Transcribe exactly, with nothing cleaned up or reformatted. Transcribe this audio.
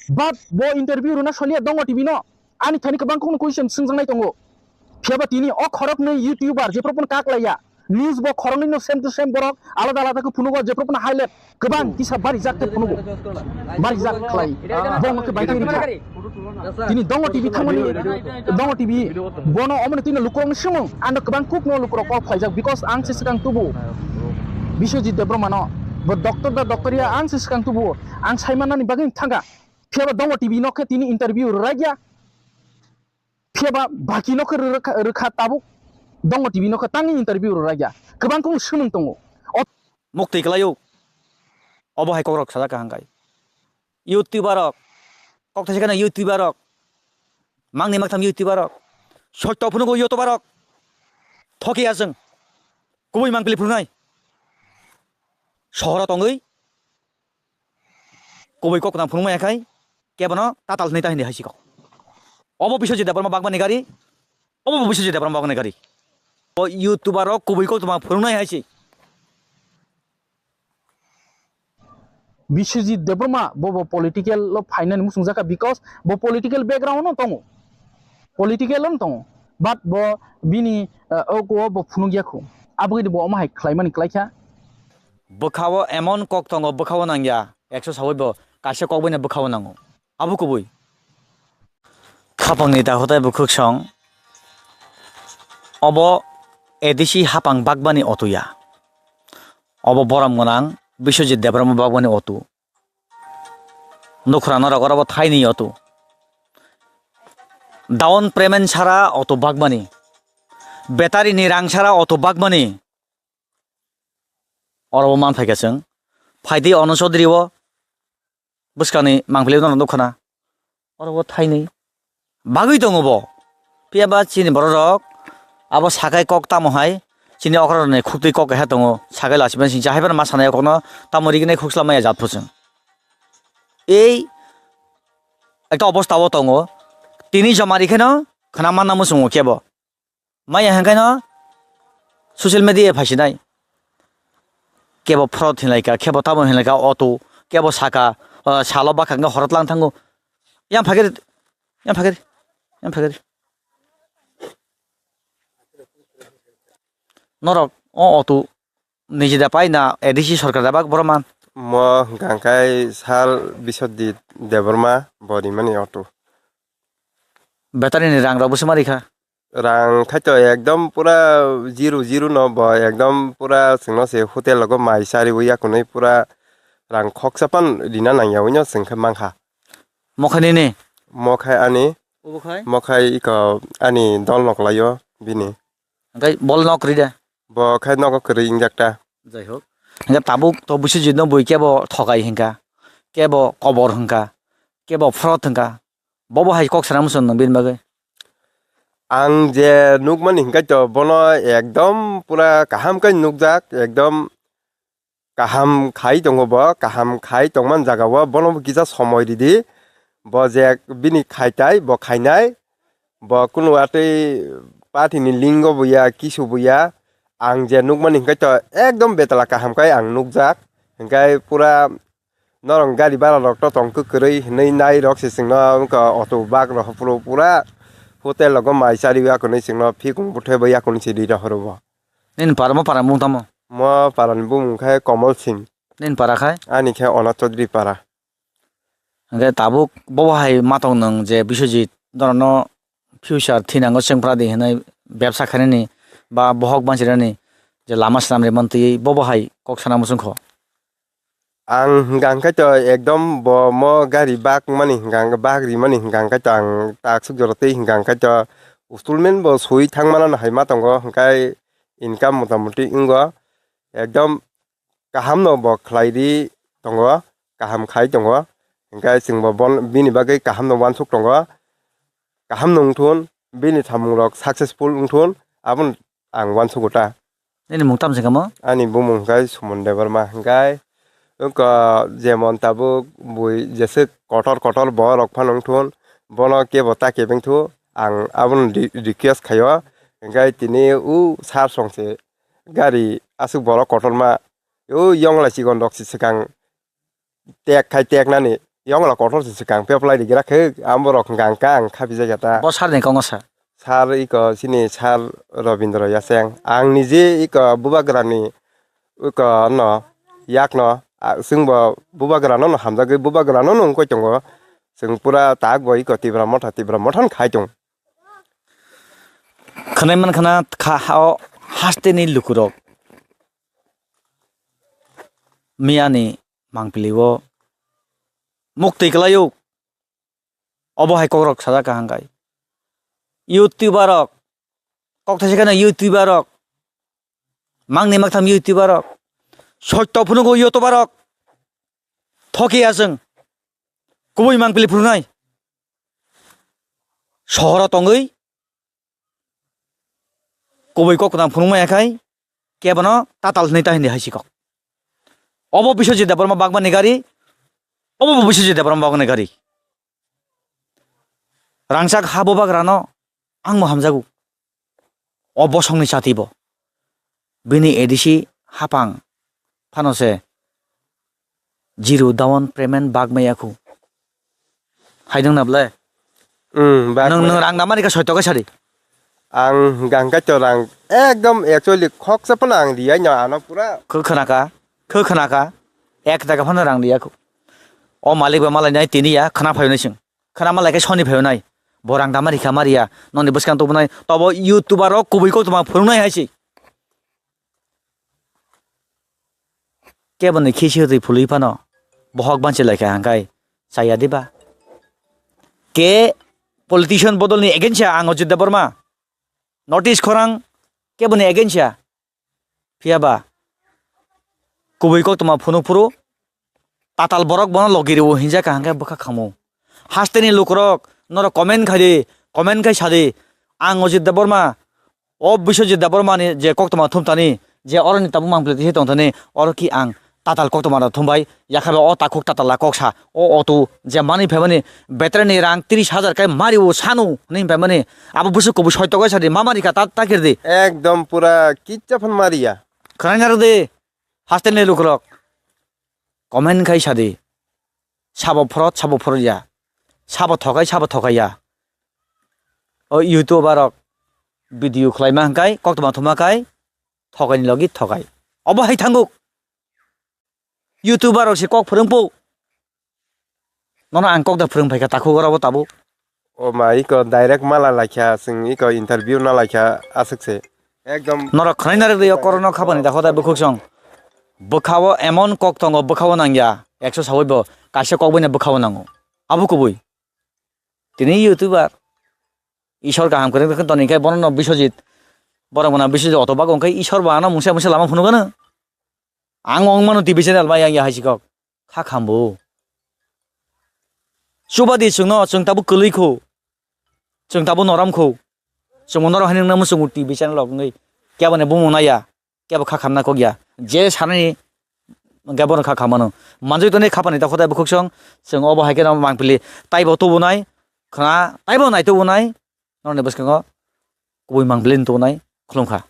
But bo interview rwna soliya Dongo T V no. Ani thani kwbang kukno question swngjaknai tongo. Phiyaba tini o khoroknwi YouTuber jephru phano kaklaiya. News bo khoroknwi no same to same borok alada alada khe phunugo jephru phano highlight kwbang kisa barijak khe phunugo. Barijak khlai. Bo wngkhe bai khe rikha. Tini Dongo T V thangmani, Dongo T V bono omono tini lukurokno swmung. Ano kwbang kukno lukurok kok phaijak because ang se swkang tubu. Biswajit Debbarma no. Bo doctor da doctor ya ang se swkang tubu. Ang saimanani bagwi thangkha. Phiyaba Dongo T V no khe tini interview rwraikya. Phiyaba baki no khe rwkha, rwkha tabuk Dongo T V no khe tangni interview rwraikya. Kwbang kung swmung tongo. O Muktwi kwlaio. Obo hai kokrok sajak kaham kai. YouTuber rok. Kok thaisa kheno YouTuber rok. Mangni maktham YouTuber rok. Sotto phunugo YouTuber rok. Thoki aswng. Kubui mangpili phunuknai. Sohoro tongwi. Kubui kok tang phunukmaya khai, kebono tatal hwnwi ta hindi hai si kok. Obo Biswajit Debbarma bagmani gari, obo Biswajit Debbarma bagmani gari. O YouTuber rok kubui kok tang phunuknai hai si. Biswajit Debbarma bo, bo political o phainani muchungjakha because bo political background no tongo. Political no tongo. But bo bini, eh, o, o bo phunukya khu. Aboni bo omo hai khlaimani klaikha. Bwkhao emon kok tongo, bwkhao nangya. Ekso sawi bo kaisa kok bai no bwkhao nango. Abo kubui. Khapangni dahotai bukhuk song. Obo A D C hapang bagmani otuya. Obo borom gwnang Biswajit Debbarma bagmani otu. Nukhra norok oro bo thaini otu. Down payment sara otu bagmani. Battery ni rang sara otu bagmani. Oro bo man phaikha chwng. Phaidi Ono Chaudhary o bwskangni mangpili no nukha na. Oro bo thaini. Bagwi tongo bo. Phiya ba chini borok rok abo sakai kok tamo hai chini okra rok ni khuktwi kok keha tongo. Sakai lachimani singcha hai phano ma sanai kok no tamo rignai khuk slam maya jat phu chwng. Ei ekta obosta o tongo. Tini joma ri kheno khna manna muchungo kebo. Maya hwnkhai no social media phaisinai. Kebo fraud hinlaika, kebo tamo hinlaika, auto, kebo saka, ah, salo bwkhak hwnka horo tlang thango. Yang phagir, yang phagir, yang phagir. Norok o auto niji da pai na A D C sarkar da bak boro man. Mo hwnka hwnkhe sal Biswajit Debbarma bo rimani auto. Battery ni rang rok bwswk ma rikha? Rang khaito ekdom pura zero zero no bo ekdom pura chwngno se hotel rogo mai chariwi yakunwi pura rang khoksa phan rina nangya wino chwng khe mankha. Mokhai nini? Mokhai ani. Obo khai? Mokhai iko ani dol nok laio bini. Hwnkhe bol nok ri de? Bo khai nogo kwrwi wngjak ta. Jai hok. Hwnkhe tabuk to Biswajit no bui kebo thokai hwnkha, kebo kobor hwnkha, kebo fraud hwnkha. Bobo hai kok sana muchung nang bini bagwi? Ang je nukmani hwnkhe to bono ekdom pura kaham khe nukjak, ekdom kaham khai tongo bo, kaham khai tongmani jaga o bono bo kisa somoi ridi. Bo je bini khaitai, bo khainai, bo kunu atwi party ni lingo bo ya, kisu bo ya. Ang je nukmani hwnkhe to ekdom betala kaham khai ang nukjak. Hwnkhe pura norok gari bara rok to tong kwkrwi hinwi nai rok se chwngno wngkha auto bak rok phuru pura hotel rogo mai chariwi akunwi chwngno phikung bwthai bai akunwi se ri rohoro bo. Nini para mo para mung tamo? Mo para ni bumung khe Komol Singh. Nini para khai? Ani khe Onat Chaudhary para. Hwnkhe tabuk bobo hai matok nwng je Biswajit norokno future thinango chwng phradi hinwi bebsa khainani ba bohok bansirani je lama swnamri mantwi bobo hai kok sana muchungkho. Ang hwnkha hwnkhe to ekdom bo mo gari bak mani hwnkha hwnkhe bak rimani hwnkha hwnkhe to ang taksuk jora tei hwnkha hwnkhe to installment bo sui thangmano hai ma tongo hwnkhe income motamoti wngo ekdom kaham no bo khlai ri tongo kaham khai tongo hwnkhe chwng bo bon bini bagwi kaham no uansuk tongo kaham no wngthun bini samung rok successful wngthun aboni ang uansugo ta. Nini mung tamo se kamo? Ani bumung hwnkhe Suman Debbarma hwnkhe wngkha jemon tabuk bui jeswk kotor kotor borok phano wngthun bono kebo ta kebeng thu ang abono re-, request khaio hwnkhe tini u sar song se gari aswk borok kotorma u yongla chikon rok se swkang tek khai tek nani Yongla kotor se swkang pep lai rigira khe, ang borok hwnkha ang kha bijak ya ta. Bo sir ni kongo sa. Sir iko sini sir Robindra Yaseng. Ang nije iko bubagrani iko no yakno, a, chwngbo bubagrano no hamjagwi bubagrano no wngkoi tongo. Chwng pura tak bo iko Tipra Motha, Tipra Motha no khai tong. Khwnai man khana kha o haste ni lukurok. Miyani mangpili o muktwi kwlaio. Obo hai kokrok sajak kaham kai. YouTuber rok, kok thaisa kheno YouTuber rok, mangni maktham YouTuber rok, sotto phunugo YouTuber rok, thoki aswng, kubui mangpili phunuknai, sohoro tongwi, kubui kok tang phunukma ya khai, kebono tatal hwnwi ta hindi hai si kok. Obo Biswajit Debbarma bagmani gari, obo bo Biswajit Debbarma bagmani gari. Rangchak ha bubagrano ang bo hamjago. O bosongni chati bo. Bini A D C hapang phano se zero down payment bag maya khu. Hai nung na ble? Hmm, bag Nung, maya. Nung rang damani ka soito ka sari. Ang gang ka to rang ekdom actually khoksa phano ang riyai no ano pura. Khe khna ka, khe khna ka. Ek taka phano rang riya khu. O malik ba malai nai tini ya khna phayo nai sing. Khna malai khe soni phayo nai. Bo rang dama rikha mariya. Noni bwskang tubunai. Tobo YouTuber rok kubui kok tuma phurungnai hai si. Keboni khisi hwtwi phului phano bohok banchi laikha hangkai chaya diba? Ke politician bodolni against ya ang Ajit Debbarma. North East khorang keboni against ya. Phiya ba kubui koktwma phunuk phuru tatal borok bono logi rwo hinjak kaham khe bwkha khamu. Hasteni lukurok norok comment khai di, comment khai sa di. Ang Ajit Debbarma, o Biswajit Debbarmani je koktwma thumtani, je oroni tabuk mangpili twi tongthani, oro ki ang tatal koktwma rok thumbai, yakha ba o takhuk tatal la kok sa, o auto je mani phaimani battery ni rang tris hajar kai mari o sanu hwnwi phaimani, abo bwswk kubui soito kai sa di, ma mari kha ta, ta kir di. Ekdom pura kicha phan mari ya. Khwnai narwk di, hasteni lukurok comment khai sa di. Sabo phorot, sabo phorot ya. Sabo thokai, sabo thokai ya. O YouTuber rok video khlaima hwnkhe koktwma thuma khai thokai ni logi thokai. Obo hai thanguk. YouTuber rok se kok phwrwng po. Nono ang kok da phwrwng phaikha takhuk oro bo tabuk. O ma iko direct mala laikha, chwng iko interview na laikha aswk se. Ekdom. Norok khwnai narwk rio korokno khapani da khodai bukhuk song. Bwkhao emon kok tongo, bwkhao nangya. Ekso sawi bo kaisa kok bai no bwkhao nango. Abo kubui. Tini YouTuber. Isor kaham kwrwng kwrwng toni khe bono no Biswajit. Borok bono Biswajit auto bago hwnkhe Isor bo ano mungsa mungsa lama phunukgano. Ang ong mano T V channel bai yang ya hai si kok. Kha khambo. Chubadi chwngno, chwng tabuk kwlwi kho. Chwng tabuk norom kho. Chwngno norok hai nungna muchungo T V channel rok wngwi. Kebo ni bumung naiya. Kebo kha khamna kok ya. Je sanani hwnkhe bono kha khamano. Manjui toni khapani ta khotai bukhuk song. Chwng obo hai kheno mangpili taibo tubunai. Khna taibo nai tubunai. Norokni bwskango kubui mangpili tubunai. Khulumkha.